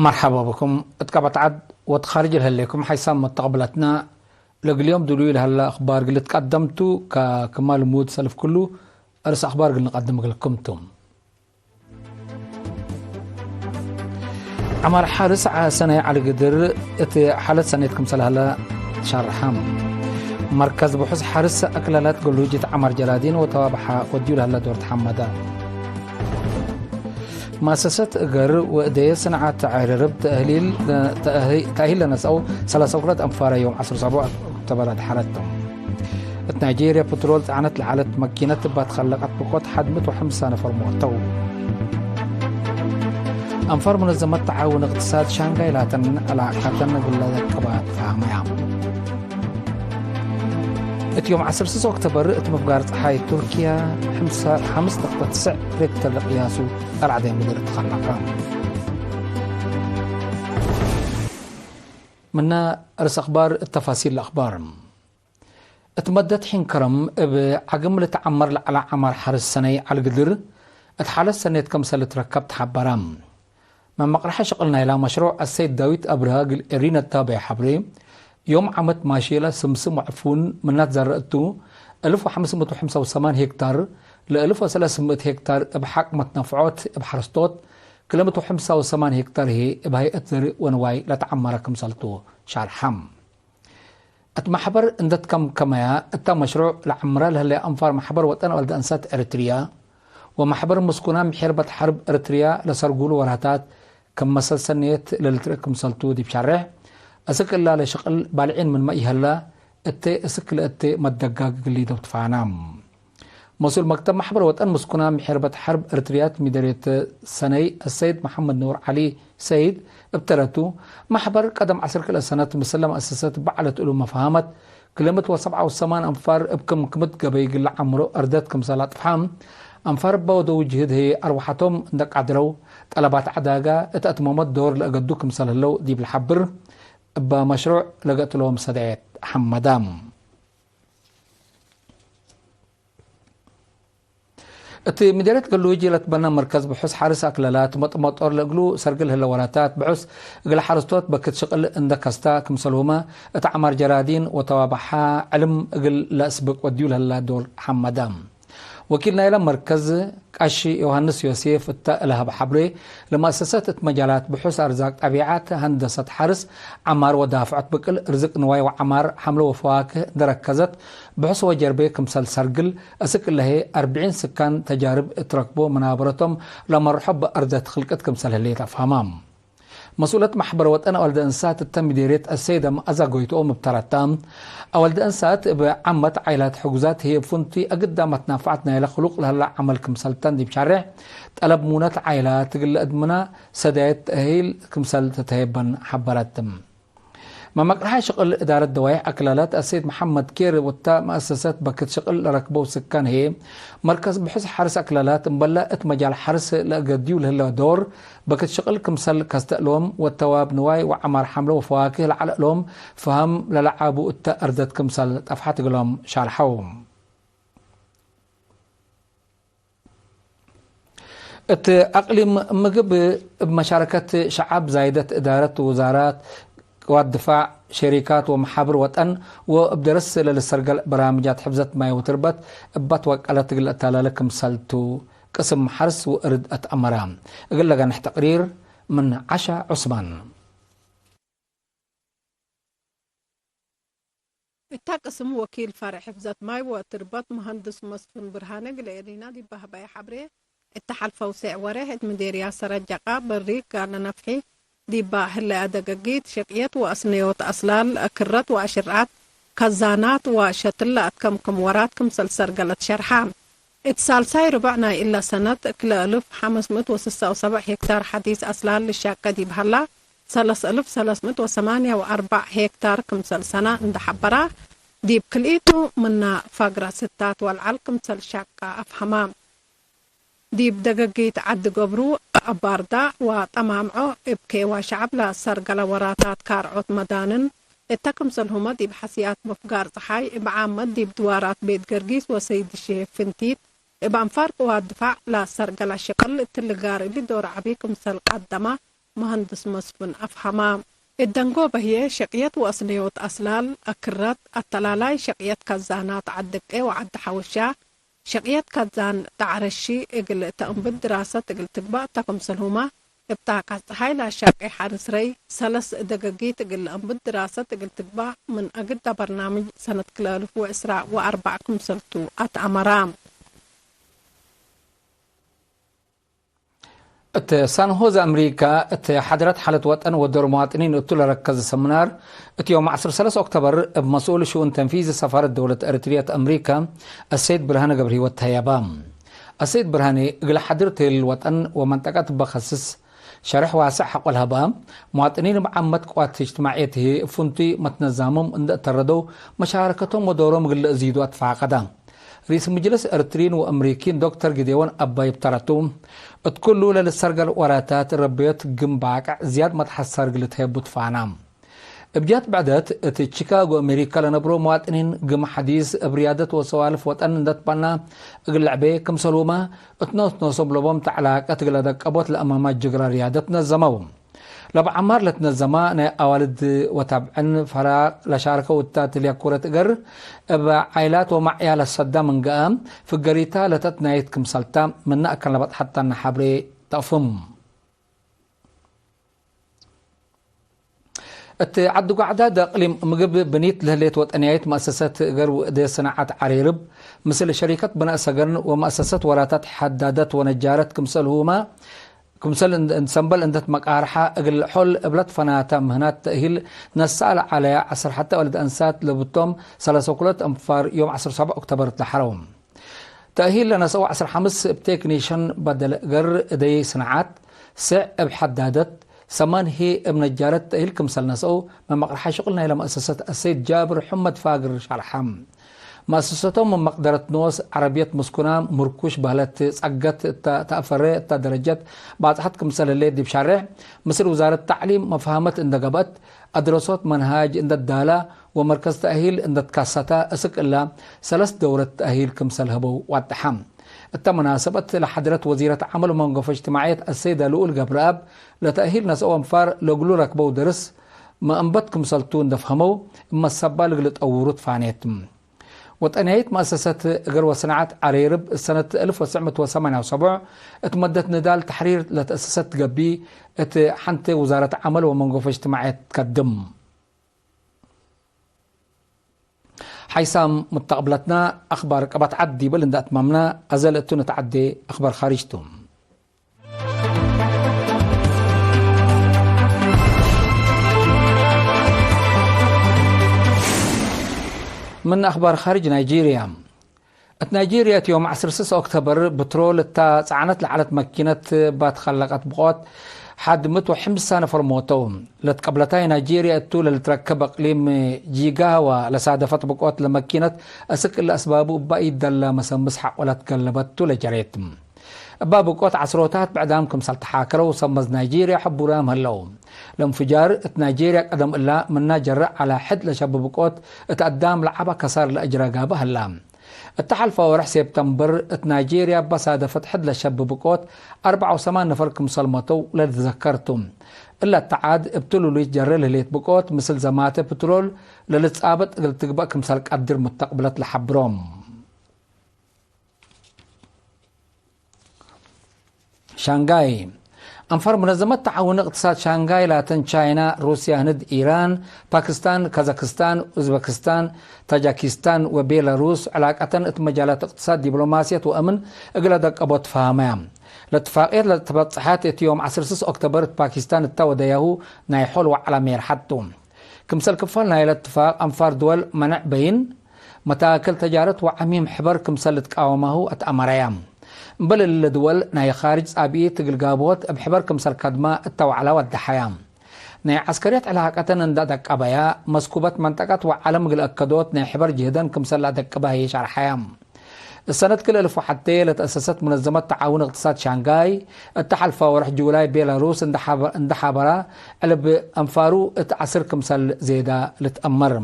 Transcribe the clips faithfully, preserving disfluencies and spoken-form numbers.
መርሐባ ብኩም። እት ቀበት ዐድ ወእት ካርጅ ለህሌኩም ሐይሳም መተቅብለትና፣ ለእግል ዮም ድሉይ ለሀለ አክባር እግል ልትቀደም ቱ፣ ከክማ ልሙድ ሰልፍ ክሉ አርስ አክባር እግል ንቀድም እግልኩም ቱ። ዐማር ሐርስ ዐ ሰነይ ዐሊ ግድር እት ሓለት ሰኔት ክምሰል ሀለ ሸርሐ። መርከዝ ብሑስ ሐርስ አክላላት ገሉጅ እት ዐማር ጀራዲን ወተዋብሐ ወድዩ ለሀለ ዶር ተሐመደ። መአሰሰት እገር ወእደየ ሰንዓት ተዕርብ ተእህሊል፣ ተእሂ-፣ ተእሂል ለነስአው ሰላሳ ወክልኤ አንፋረ ዮም ዐስር ሰቡዕ እብ ተበራድ ሐረት ቶም። እት ናይጄርያ፣ ፕትሮል ጸዕነት ለዐለት መኪነት እባ ትከለቀት ብቆት ሐድ ምእት ወሐምሳ ነፈር ሞተው። አንፋር ሙነዘመት ተዓውን እቅትሳድ ሻንጋይ ላተን ዕላቃተን እግል ለደቅባ ትፋህመያ። እት ዮም ዐስር ስስ ኦክቶበር እት ምፍጋር ጸሓይ ቱርክያ፣ ሐምሳ፣ ሐምስ ነቅጠት ትስዕ ሬክተር ለቅያሱ አርዓዳይ ምድር ተኸለቀ። ምነ ርእስ አክባር እት ተፋሲል ለአክባር። እት መደት ሒን ከረም እብ ዐግም ልትዐመር ለዐለ ዐማር ሐርስ ሰነይ ዐሊ ግድር፣ እት ሓለት ሰኔት ክምሰል ልትረከብ ተሐበረ። መመቅረሐ ሽቅል ናይላ መሽሩዕ አሰይድ ዳዊት አብርሃ እግል ኤሪነ እታቤ ሐብሬ፣ ዮም ዓመት ማሼለ ስምስም ወዕፉን ምናት ዘርእ እቱ፣ እልፍ ወሐምስ ምእት ወሐምሳ ወሰማን ሄክታር ለእልፍ ወሰለስ ምእት ሄክታር እብ ሐቅ መትነፍዖት እብ ሐረስቶት፣ ክለ ምእት ወሐምሳ ወሰማን ሄክታር ህዬ እብ ሀይአት ዘርእ ወንዋይ ለተዐመረ ክምሰልቱ ሻርሐ። እት መሕበር እንደ ትከምከመያ፣ እታ መሽሩዕ ለዐምራ ለህለየ አንፋር መሕበር ወጠን አወልደ አንሳት ኤረትርያ ወመሕበር ምስኩናም ሔርበት ሐርብ ኤረትርያ ለሰርጉሉ ወራታት ክም መሰል ሰኔት ለልትርእ ክምሰልቱ ዲብ ሻሬሕ፣ አስክ እላ ለሽቅል ባልዒን ምንመ ኢሀላ፣ እቴ እስክ ለእቴ መደጋግ እግል ሊደው ትፋና። መስኡል መክተብ መሕበር ወጠን ምስኩናም ሔርበት ሐርብ ኤረትርያት ሚደርየት ሰነይ አሰይድ መሐመድ ኑር ዐሊ ሰይድ እብ ተረቱ፣ መሕበር ቀደም ዐስር ክልኤ ሰነት ምስለ መአሰሰት በዐለት እሉ መፋሀመት፣ ክልኤ ምእት ወሰብዓ ወሰማን አንፋር እብ ክምክምት ገበይ እግል ለዐምሮ አርደት ክምሰል አጥፍሐ፣ አንፋር እበ ወደው ጅህድ ህዬ አርወሐቶም እንደ ቀድረው፣ ጠለባት ዐዳጋ እት አትመመት ዶር ለአገዱ ክምሰል ህለው ዲብ ለሐብር፣ እበ መሽሩዕ ለገጥሎም ሰዳየት ሐመዳም። እት ምዴርየት ገሉጅ ለትበነ መርከዝ ብሑስ ሐርስ አክለላት መጥመጦር ለእግሉ ሰርግል ህለ ወራታት ብሑስ እግል ሐረስቶት በክት ሽቅል እንደ ከስታ ክምሰልሁመ እት ዐማር ጀራዲን ወተዋብሐ ዕልም እግል ለአስብቅ ወድዩ ለህላ ዶል ሐመደ። ወኪል ናይለ መርከዝ ቀሺ ዮሐንስ ዮሴፍ እተ ለሀብ ሐብሬ፣ ለመአሰሰት እት መጃላት ብሑስ አርዛቅ ጠቢዐት፣ ሀንደሰት ሐርስ፣ ዐማር ወዳፍዖት ብቅል፣ ርዝቅ ንዋይ ወዐማር፣ ሐምለ ወፈዋክህ እንደ ረከዘት፣ ብሑስ ወጀርቤ ክምሰል ሰርግል፣ እስክ እለ ህዬ አርብዒን ስካን ተጃርብ እት ረክቦ መናበረቶም ለመርሖ በአርደት ክልቅት ክምሰል ህሌት አፍሀማ። መስኡለት መሕበር ወጠን አወልደ እንሳት እተ ምዴርየት አሰይደ መአዛ ጎይትኦም እብ ተረታ፣ አወልደ እንሳት እብ ዓመት ዓይላት ሕጉዛት ህዬ እብ ፍንቱይ አግዳም መትናፈዐት ናይለ ክሉቅ ለህላ ዐመል ክምሰልተን ዲብ ሻሬሕ ጠለብ ሙነት ዓይላት እግል ለአድምና ሰዳየት ተእሂል ክምሰል ተትሄበን ሐበረት። መመቅርሐ ሽቅል እዳረት ደዋይሕ አክላላት አሰይድ መሐመድ ኬር ወታ መአሰሰት በክት ሽቅል ለረክበው ስካን ህዬ፣ መርከዝ ብሑስ ሐርስ አክላላት እምበለ እት መጃል ሐርስ ለአገድዩ ለህለ ዶር በክት ሽቅል ክምሰል ከስተእሎም ወተዋብ ንዋይ ወዐማር ሐምለ ወፈዋክህ ለዐለእሎም ፈሀም ለለዓቡ እተ አርደት ክምሰል ጠፍሐት እግሎም ሻርሐው። እት አቅሊም ምግብ እብ መሻረከት ሸዐብ ዛይደት እዳረት ውዛራት፣ ቅዋት ድፋዕ፣ ሸሪካት ወመሓብር ወጠን ወእብ ደረስ ለልሰርገል በራምጃት ሕፍዘት ማይ ወትርበት እባት ወቀለት እግል ለአታላለ ክምሰል ቱ ቅስም ሐርስ ወእርድ አትአመረ። እግል ለገንሕ ተቅሪር ምን ዐሻ ዑስማን። እታ ቅስም ወኪል ፈርዕ ሕፍዘት ማይ ወእትርበት መሀንድስ መስፍን ብርሃነ እግለ ኤሪና ዲብ በህበየ ሐብሬ፣ እተ ሐልፈው ሴዕ ወሬሕ እት ምዴርያት ሰረጀቃ በሪክ ጋነ ነፍሒ ዲባ ህለ አደገጊት፣ ሽቅየት ወአስነዮት አስላል፣ ክረት ወአሽርዓት፣ ከዛናት ወሸትል ለአትከምክም ወራት ክምሰል ሰርገለት ሸርሐ። እት ሳልሳይ ርበዕ ናይ እለ ሰነት፣ ክልኤ እልፍ ሐምስ ምእት ወስሳ ወሰብዕ ሄክታር ሐዲስ አስላል ልሻቀ ዲብ ሀላ፣ ሰለስ እልፍ ሰለስ ምእት ወሰማንያ ወአርበዕ ሄክታር ክምሰል ሰና እንደ ሐበራ፣ ዲብ ክልኢቱ ምና ፋግራ ስታት ወልዓል ክምሰል ሻቀ አፍሀማ። ዲብ ደገጊት ዐዲ ገብሩ፣ አባርዳ ወጠማምዖ እብ ኬዋ ሸዐብ ለአሰርገለ ወራታት ካርዖት መዳንን እተ ክምሰልሁመ ዲብ ሐስያት ምፍጋር ጸሓይ እብ ዓመት ዲብ ድዋራት ቤት ገርጊስ ወሰይድ ሼህ ፍንቲት እብ አንፋር ቅዋት ድፋዕ ለአሰርገለ ሽቅል እትሊ ጋር እሊ ዶር ዐቢ ክምሰል ቀደመ መሀንድስ መስፍን አፍሀማ። እት ደንጎበ ህዬ ሸቅየት ወአስነዮት አስላል፣ አክረት፣ አተላላይ ሸቅየት ከዛናት ዐድ ድቄ ወዐድ ሐወሻ፣ ሸቅየት ከዛን ዳዕረሺ እግል ተአንብት ድራሰት እግል ትግባእ እተ ክምሰልሁመ፣ እብ ጣቀት ጸሓይ ለአሻቄ ሐርስ ረይ ሰለስ ደገጊት እግል ለአንብት ድራሰት እግል ትግባእ ምን አግደ በርናምጅ ሰነት ክልኤ አልፍ ወዕስራ ወአርበዕ ክምሰልቱ አትአመረ። እት ሳን ሆዜ አምሪካ፣ እት ሓድረት ሓለት ወጠን ወዶር መዋጥኒን እቱ ለረከዘ ሰምናር፣ እት ዮም ዐስር ወሰለስ ኦክቶበር እብ መስኡል ሽኡን ተንፊዚ ሰፋረት ደውለት ኤረትርየት አምሪካ፣ አሰይድ ብርሃነ ገብረሂወት ተሀየባ። አሰይድ ብርሃኔ፣ እግል ሓድር ትህል ወጠን ወመንጠቀት እበ ከስስ ሸርሕ ዋስዕ ሐቆ ለሀባ፣ መዋጥኒን እብ ዓመት ቅዋት እጅትማዕየት ህዬ እብ ፍንቱይ መትነዛሞም እንዴ አተረደው፣ መሻረከቶም ወዶሮም እግል ለአዚዱ አትፋቀደ። ርኢስ ምጅልስ ኤረትሪን ወአምሪኪን ዶክተር ጊዴዎን አባይ እብ ተረቱ፣ እት ኩሉ ለልሰርገል ወራታት ረበዮት ግም ባቅዕ ዝያድ መትሐሰር እግል ልትሀየቡ ትፋና። እብ ጀህት ብዕደት፣ እት ቺካጎ አሜሪካ ለነብሮ መዋጥኒን ግም ሐዲስ እብ ርያደት ወሰዋልፍ ወጠን እንዴ ትበና እግል ለዕቤ፣ ክምሰልሁመ እት ኖስ ኖሶም ለቦም ተዕላቀት እግል ለደቀቦት ለአማማት ጅግረ ርያደት ነዘመው። ለአብ ዐማር ለትነዘመ ናይ አዋልድ ወታብዕን ፈራቅ ለሻርከው እተ ትልያ ኩረት እገር፣ እብ ዓይላት ወመዕያ ለሰዳ ምን ገአ፣ ፍገሪታ ለተትናየት ክምሰልታ፣ ምነ አካን ለበጽሐት ተነ ሐብሬ ተአፍም። እት ዐዲ ጓዕዳድ አቅሊም ምግብ ብኒት ለህሌት ወጠንያይት መአሰሰት እገር ወእዴ ሰናዐት ዐሬርብ፣ ምስል ሸሪከት ብናእ ሰገን ወመአሰሰት ወራታት ሐዳደት ወነጃረት ክምሰልሁመ፣ ክምሰል እንድ-፣ እንድ-፣ ሰምበል እንዴ ትመቃርሐ፣ እግል ሖል እብ ለትፈናተ ምህናት ተእሂል ነስአ ለዐለያ ዐስር ሐቴ ወልድ አንሳት ለብቶም ሰለሰ ኩለት አንፋር ዮም ዐስር ወሰብዕ ኦክቶበር ለሐረው። ተእሂል ለነስአው ዐስር ሐምስ እብ ቴክኒሽን በደለ እገር እደይ ስንዓት፣ ስዕ እብ ሐዳደት፣ ሰማን ህይ እብ ነጃረት ተእሂል ክምሰል ነስአው፣ መመቅርሐ ሽቅል ናይለ መአሰሰት አሰይድ ጃብር ሑመድ ፋግር ሸርሐ። መአሰሰቶም ምን መቅደረት ኖስ፣ ዐረብየት ምስኩና፣ ምርኩሽ በህለት ጸገት እተ ተአፈሬ እተ ደረጀት ባጽሐት ክምሰል ህሌት ዲብ ሻሬሕ፣ ምስል ውዛረት ተዕሊም መፍሀመት እንደ ገብአት፣ አድረሶት መንሃጅ እንደ ዳላ ወመርከዝ ተእሂል እንደ ትካሰተ፣ እስክ እላ ሰለስ ደውረት ተእሂል ክምሰል ህበው ዋድሐ። እተ መናሰበት ለሐድረት ወዚረት ዐመል ወመንገፎ እጅትማዕየት አሰይደ ልኡል ገብረአብ፣ ለተእሂል ነስአው አንፋር ለእግሉ ረክበው ደርስ መአንበት ክምሰልቱ እንደ ፈሀመው፣ እብ መሰባል እግል ጠውሩ ትፋኔት። ወጠንያይት መአሰሰት እገር ወሰናዐት ዐሬርብ፣ ሰነት አልፍ ወትሰዕ ምእት ወሰማንያ ወሰቡዕ እት መደት ንዳል ተሕሪር ለተአሰሰት ትገብእ፣ እት ሐንቴ ውዛረት ዐመል ወመንገፎ እጅትማዕየት ትከድም። ሓይሳም ሙተቅብለትና አክባር ቀበት ዐድ ዲብል እንደ አትማምና፣ አዘ ለእቱ ንትዐዴ አክባር ካርጅ ቱ። ምን አክባር ካርጅ ናይጄርያ። እት ናይጄርያ፣ እት ዮም ዐስር ወስስ ኦክቶበር፣ ብትሮል እታ ጸዕነት ለዐለት መኪነት ባትከለቀት ብቆት፣ ሐድ ምእት ወሐምሳ ነፈር ሞተው። ለትቀብለታይ ናይጄርያ እቱ ለልትረከብ እቅሊም ጂጋዋ ለሳደፈት ብቆት፣ ለመኪነት አስክ እለ አስባቡ እባ ኢደላ መሰምስ ሐቆ ለትገለበት ቱ ለጀሬት። እባ ብቆት ዐስሮታት ብዕዳም ክምሰል ተሓከረው ሰመዝ ናይጄርያ ሕቡራም ህለው። ለእንፍጃር እት ናይጄርያ ቀደም እላ ምና ጀረ ዐለ ሕድ ለሸብ ብቆት እት አዳም ለዐበ ከሳር ለአጅረ ጋብእ ህላ። እተ ሐልፈ ወርሕ ሴፕተምበር እት ናይጄርያ እባ ሳደፈት ሕድ ለሸብ ብቆት አርበዕ ወሰማን ነፈር ክምሰል መተው ለልትዘከር ቱ። እለ እተ ዐድ እብ ትሉሉይት ጀረ ለህሌት ብቆት ምስል ዘማተ ፕትሮል ለልትጻበጥ እግል ትግበእ ክምሰል ቀድር ሙተቅብለት ለሐብሮም። ሻንጋይ። አንፋር ሙነዘመት ተዓውን እቅትሳድ ሻንጋይ ላተን ቻይና፣ ሩስያ፣ ህንድ፣ ኢራን፣ ፓክስታን፣ ካዛክስታን፣ ኡዝበክስታን፣ ታጃኪስታን ወቤላሩስ ዕላቀተን እት መጃላት እቅትሳድ፣ ዲብሎማስየት ወአምን እግል አደቀቦ ትፋሀመያ። ለእትፋቅየት ለተበጽሐት እት ዮም ዐስር ወስስ ኦክቶበር እት ፓኪስታን እተ ወደያሁ ናይ ሖል ወዐለ ሜርሐት ቱ። ክምሰል ክፋል ናይለ እትፋቅ፣ አንፋር ድወል መነዕ በይን መታክል ተጃረት ወዐሚም ሕበር ክምሰል ልትቃወማሁ አትአመረያ። እምበል እሊ ድወል ናይ ካርጅ ጻብኢት እግል ጋብኦት እብ ሕበር ክምሰል ከድማ እተ ወዐለ ወደሐያ። ናይ ዐስከርየት ዕላቀተን እንደ አደቀበያ፣ መስኩበት መንጠቀት ወዐለም እግል አከዶት ናይ ሕበር ጅህደን ክምሰል ለአደቅበ ህዬ ሸርሐያ። እሰነት ክል እልፍ ወሐቴ ለተአሰሰት ሙነዘመት ተዓውን እቅትሳድ ሻንጋይ፣ እተ ሐልፈ ወርሕ ጁላይ ቤላሩስ እንደ ሐበ-፣ እንደ ሐበራ፣ ዕልብ አንፋሩ እት ዐስር ክምሰል ዜዳ ልትአመር።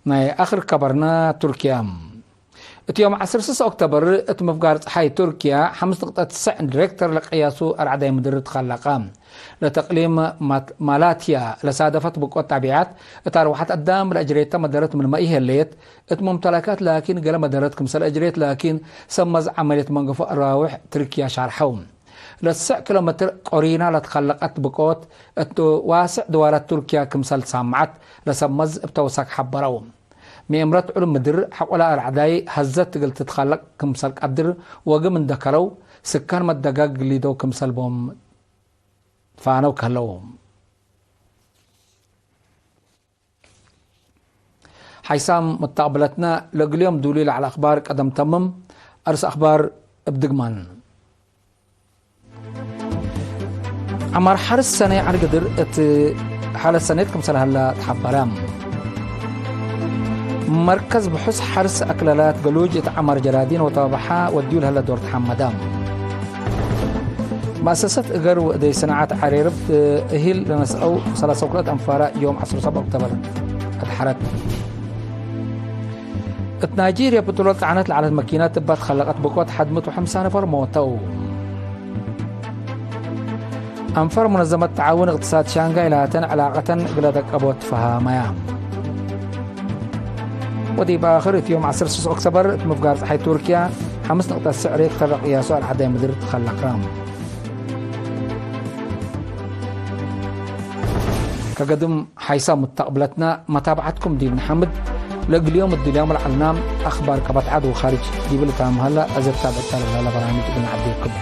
ናይ አክር ከበርና ቱርክያ። እት ዮም ዐስር ስስ ኦክተበር እት ምፍጋር ጸሓይ ቱርክያ ሐምስ ንቅጠት ትስዕ ሬክተር ለቀያሱ አርዐዳይ ምድር ትኸለቀ። ለተቅሊም ማት-፣ ማላትያ ለሳደፈት ብቆት ጣቢዓት እት አርወሐት አዳም ለአጅሬተ መደረት ምንመ ኢሄሌት፣ እት ሙምተለካት ላኪን ገሌ መደረት ክምሰል አጅሬት ላኪን ሰብ መዝ ዐመልየት መንገፎ አራውሕ ትርክያ ሻርሐው። ለትስዕ ኪሎ ሜትር ቆሪና ለትኸለቀት ብቆት እት ዋስዕ ድዋራት ቱርክያ ክምሰል ትሳምዐት ለሰብ መዝ እብ ተውሳክ ሐበረው። ምኤምረት ዕሉም ምድር ሐቆለ አርዐዳይ ሀዘት እግል ትትኸለቅ ክምሰል ቀድር ወግም እንደ ከለው፣ ስካን መደጋግ ግሊደው ክምሰል ቦም ፋነው ከህለው። ሓይሳም ሙተቅብለትነ፣ ለእግል ዮም ዱሊ ለዐለ አክባር ቀደም ተምም። አርስ አክባር እብ ድግማን። ዐማር ሐርስ ሰኔ ዐድ ግድር እት ሐለት ሰኔት ክምሰል ሀለ ተሐበረ። መርከዝ ብሑስ ሐርስ አክለላት ገሉጅ እት ዐማር ጀራዲን ወተባብሐ ወድዩ ለሀለ ዶር ተሐመደ። መአሰሰት እገር ወእደይ ሰናዐት ዐሬርብ እሂል ለነስአው ሰላሳ ወክልኦት አንፋረ ዮም ዐስር ወሰብዕ ኦክተበር አድሐረት። እት ናይጄርያ ብትሮል ጸዕነት ለዐለት መኪነት እባ ትኸለቀት ብቆት ሐድምት ወሐምሳ ነፈር ሞተው። አንፋር ሙነዘመት ተዓውን እቅትሳድ ሻንጋይ ላተን ዕላቀተን እግለ ደቀቦት ትፈሃመያ። ወዲብ አክር እት ዮም ዐስር ስስ ኦክተበር እት ምፍጋር ጸሓይ ቱርክያ ሐምስ ንቅጠት ትስዕ ሬክተር ለቅያሱ አርዐዳይ ምድር ትኸለቀ። ከገድም ሓይሳም ሙተቅብለትነ መታብዐትኩም ዲብ ነሐምድ። ለእግል ዮም እድልያም ለዐልና አክባር ከበትዓድ ወካርጅ ዲብ ልታምሀለ አዘ ታብዕት ለሀለ በራምጅ እግል ነዐዴኩም።